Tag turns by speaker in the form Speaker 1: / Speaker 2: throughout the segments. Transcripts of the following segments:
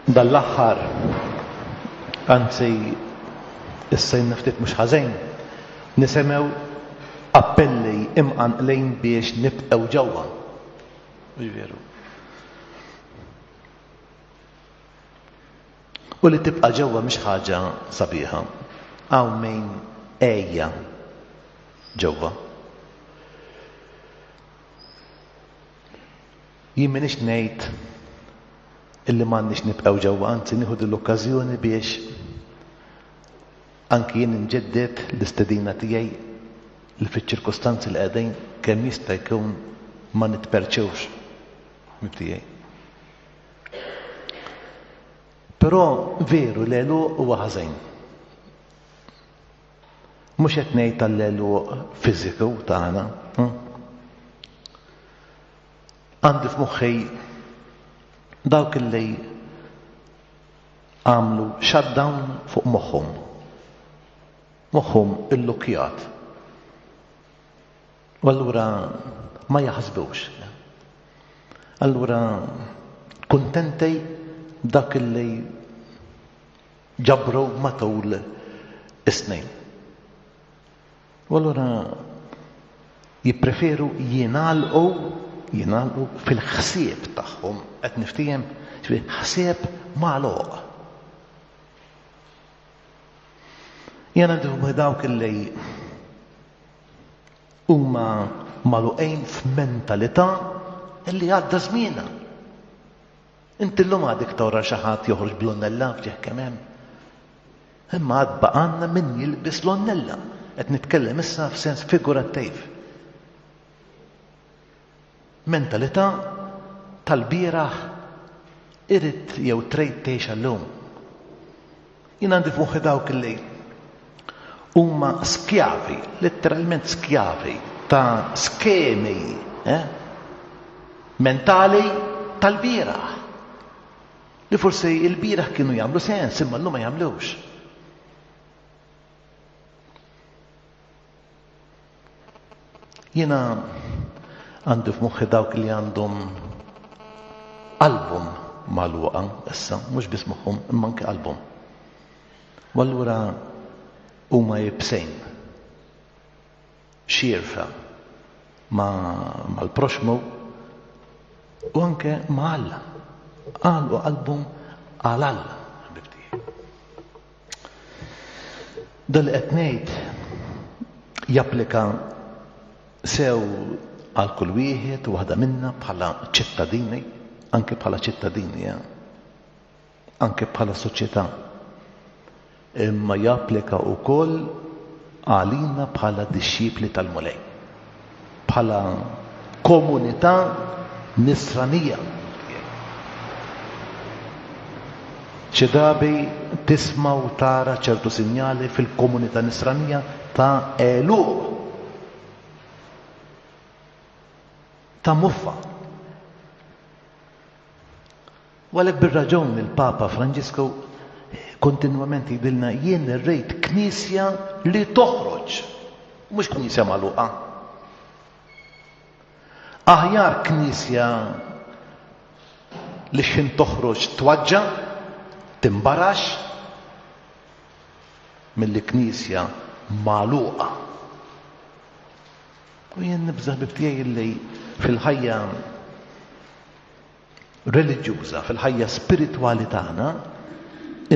Speaker 1: Dan l-aħħar, anzi issa ilna ftit mhux ħażin, nisimgħu appelli imqanqlin biex nibqgħu ġewwa. Mhux veru? U li tibqa' ġewwa mhix ħaġa sabiħa. Hawn min għejja ġewwa. Jien m'iniex ngħid illi m'għandniex nibqgħu ġewwa, anzi nieħu din l-okkażjoni biex anki jien inġedded l-istedina tiegħi li fiċ-ċirkustanzi li qegħdin kemm jista' jkun ma nitperċewx mit-tiegħi. Però veru l-għeluq huwa ħażin. Mhux qed ngħid tal-għeluq fiżiku tagħna. Hm? Għandi f'moħħi dawk li għamlu shutdown fuq moħħhom. Moħħhom illukjat. U allura ma jaħsbux. Allura kuntenti dak li ġabru matul is-snin. U allura jippreferu jingħalqu jingħalqu fil-ħsieb tagħhom qed niftiehem ħsieb magħluq. Jena dawk li Huma magħluqin f'mentalità li għadda żmienha. Inti llum għadek tora xi ħadd joħroġ bl-onnella f'ġieħ kemm hemm. Imma għad baqgħalna min jilbes l-onnella. Qed nitkellem issa f'sens figurattiv. Mentalità tal-bieraħ irid jew trid tgħixha llum. Jien għandi f'moħħi dawk li huma skjavi, letteralment skjavi ta' skemi eh, mentali tal-bieraħ. Li forsi il-bieraħ kienu jagħmlu sens, imma llum ma jagħmlux. Jiena għandi f'moħħi dawk li għandhom qalbhom magħluqa issa, mhux biss moħħhom imma anke qalbhom. U allura huma iebsejn, xierfa mal-proxxmu u anke ma' Alla. Għalqu qalbhom għal Alla, ħbib tiegħi. Dan li qed ngħid japplika sew għal kull wieħed u waħda minna bħala ċittadini, anke bħala ċittadini, eh? anke bħala soċjetà. Imma japplika wkoll għalina bħala dixxipli tal-Mulej, bħala komunità nisranija. Xi drabi tisma' u tara ċertu sinjali fil-komunità nisranija ta' għeluq, ta' muffa. U għalhekk bir-raġun il-Papa Franġisku kontinwament jgħidilna jien irrid knisja li toħroġ, mhux knisja magħluqa. Aħjar knisja li x'ħin toħroġ twaġġa', timbarax, milli knisja magħluqa. U jien nibża' ħbib tiegħi li fil-ħajja reliġjuża, fil-ħajja spiritwali tagħna,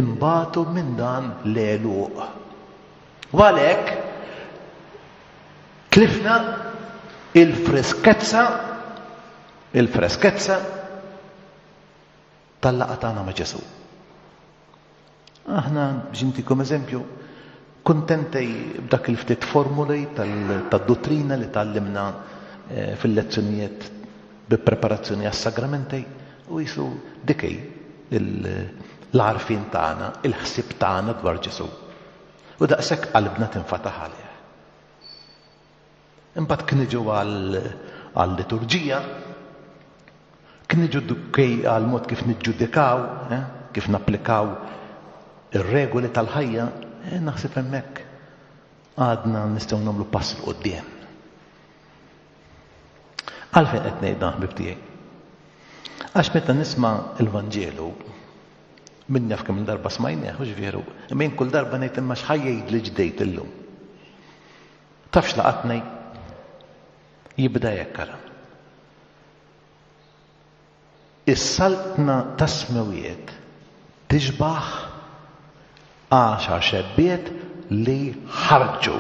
Speaker 1: imbatu minn dan l-għeluq. U għalhekk tlifna il-freskezza il-freskezza tal-laqgħa tagħna ma' Ġesù. Aħna, biex intikom eżempju, kuntenti b'dak il-ftit formuli tad-dottrina li tgħallimna eh, fil-lezzjonijiet bi preparazzjoni għas-sagramenti u jisu dik hi l-għarfien tagħna, il-ħsieb tagħna dwar Ġesù. U daqshekk qalbna tinfataħ għalih. Imbagħad kien niġu għal-liturġija, kien niġu għal mod kif niġġudikaw, eh, kif napplikaw ir-regoli tal-ħajja, eh, naħseb hemmhekk għadna nistgħu nagħmlu pass 'il quddiem. Għalfejn qed ngħid dan ħbib tiegħi? Għax meta nisma' l-Vanġelu. Min jaf kemm darba smajnieh, hux veru? Imma jien kull darba ngħid imma x'ħa jgħidli ġdejt illum. Taf x'laqatni? Jibda hekk ara. Is-saltna tas-smewiet tixbah għaxar xebbiet li ħarġu.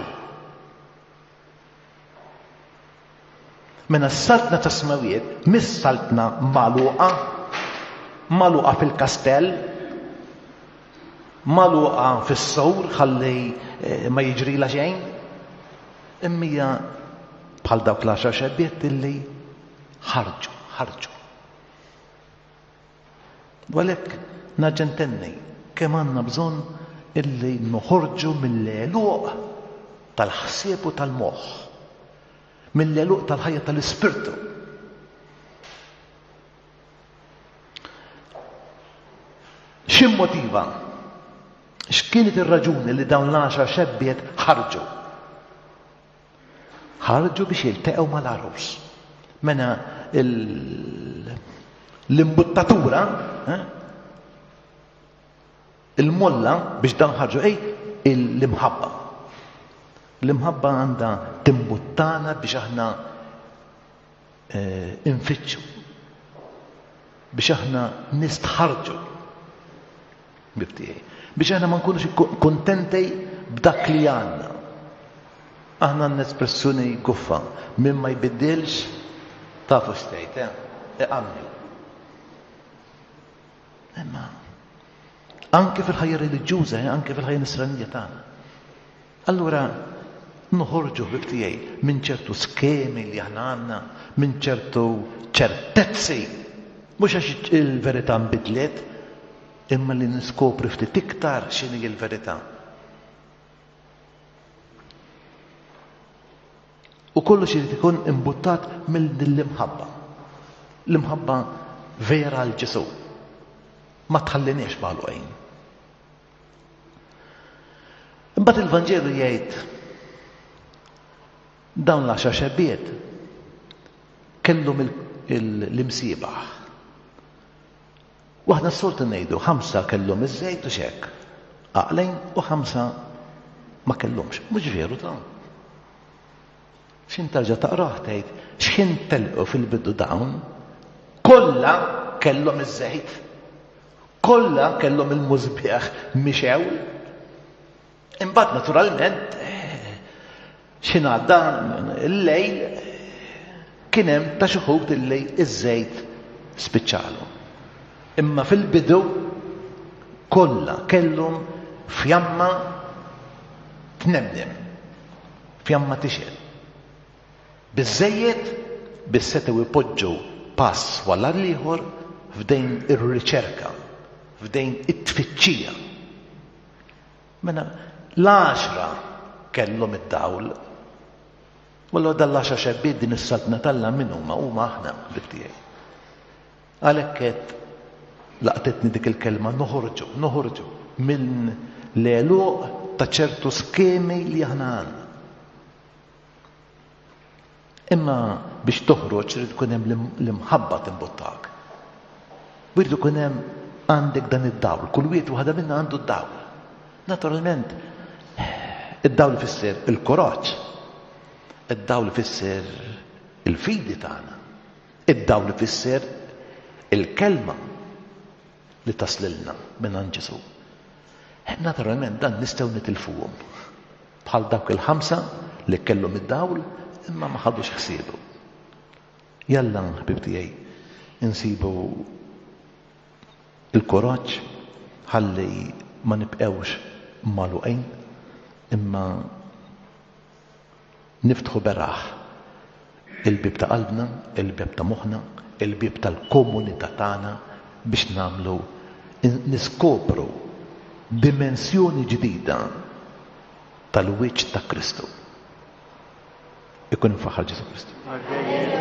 Speaker 1: Mela s-saltna tas-smewiet mhix saltna magħluqa, magħluqa fil-kastell, magħluqa fis-sur ħalli eh, ma jiġrilha xejn, imma hija bħal dawk l-għaxar xebbiet illi ħarġu, ħarġu. U għalhekk nerġa' ntenni kemm għandna bżonn illi noħorġu mill-għeluq tal-ħsieb u tal-moħħ, mill-għeluq tal-ħajja tal-ispirtu. X'immotiva? X'kienet ir-raġuni li dawn l-għaxar xebbiet ħarġu? Ħarġu biex jilteqgħu mal-għarus. Mela l-imbuttatura, eh, il-molla biex dan ħarġu ej, l-imħabba. L-imħabba għandha timbuttana biex aħna eh, infittxu, biex aħna nistħarġu. Ħbieb tiegħi. Biex aħna ma nkunux kuntenti b'dak li għandna. Aħna għandna espressjoni guffa, min ma jbiddilx tafu x'tgħid, eh? Iqammi. Imma anke fil-ħajja reliġjuża, eh, anke fil-ħajja nisranija tagħna. Allura noħorġu ħbib tiegħi minn ċertu skemi li aħna għandna, minn ċertu ċertezzi, mhux għax il-verità nbidlet, imma li niskopri ftit iktar x'inhi l-verità. U kollox irid ikun imbuttat mill-imħabba. L-imħabba vera għal Ġesù. Ma tħalliniex magħluqin. Imbagħad il-Vanġelu jgħid dawn l-għaxar xebbiet kellhom l-imsiebaħ. U aħna s-soltu ngħidu ħamsa kellhom iż-żejt u x'hekk. Għaqlin u ħamsa ma kellhomx. Mhux veru ta'. X'in tarġa' taqrah tgħid x'ħin telqu fil-bidu dawn, kollha kellhom iż-żejt. Kollha kellhom il-musbieħ mixew. Imbagħad naturalment x'ħin għadda l-lejl kien hemm ta' xi wħud illi ż-żejt spiċċalhom. Imma fil-bidu kollha kellhom fjamma tnemnem, fjamma tixgħel. Biżżejjed biex setgħu jpoġġu pass wara l-ieħor f'dejn ir-riċerka, f'dejn it-tfittxija. Mela l-għaxra kellhom id-dawl. U allura dan l-għaxar xebbiet din is-saltna t'Alla min huma? Huma aħna, ħbieb tiegħi. Għalhekk għedt laqtitni dik il-kelma noħorġu, noħorġu minn l-għeluq ta' ċertu skemi li aħna għandna. Imma biex toħroġ irid ikun hemm l-imħabba timbuttak. U jrid ikun hemm għandek dan id-dawl, kull wieħed waħda minna għandu d-dawl. Naturalment, id-dawl ifisser il-kuraġġ, id-dawl ifisser il-fidi tagħna, id-dawl ifisser il-kelma li taslilna minn għand Ġesù. Naturalment dan nistgħu nitilfuhom. Bħal dawk il-ħamsa li kellhom id-dawl imma ma ħadux ħsiebu. Jalla, ħbieb tiegħi, insibu il-kuraġġ ħalli ma nibqgħux magħluqin imma niftħu beraħ il-bieb ta' qalbna, il-bieb ta' moħħna, il-bieb tal-komunità tagħna biex nagħmlu niskopru dimensjoni ġdida tal-wiċċ ta' Kristu. Ikun imfaħħar Ġesù Kristu.